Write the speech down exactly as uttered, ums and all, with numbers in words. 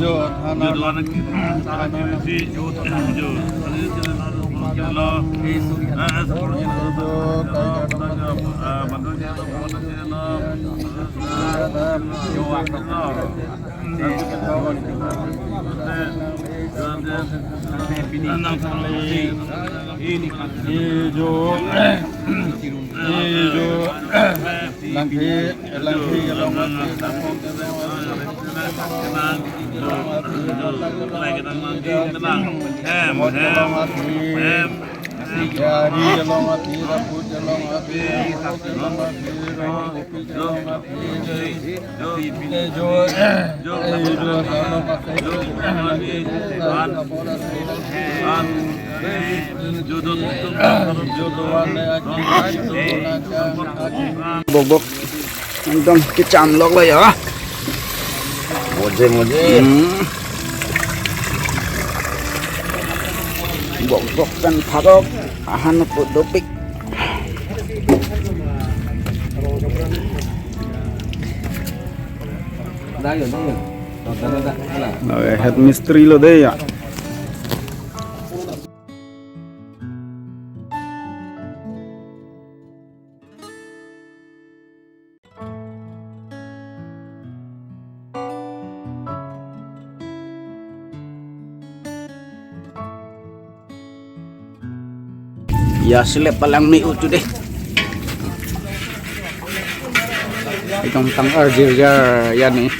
Jo, thana. Jo, thana ki, jo, jo, jo, Ijo, ijo, langkhi, langkhi along, hem, hem, hem. Yari along api, raput along api, raput along api, raput along api. Bok bok. Ekdom kecham lok lo ya. Moje, moje. Hmm. Bok bok pen pharok. Ahan pu dopik. Dayo, dayo. Dayo, dayo, dayo. Oke, head mistri lo dei ya. Ya, selep palang me-u tu dei. Itong tang arjir jar ya ni.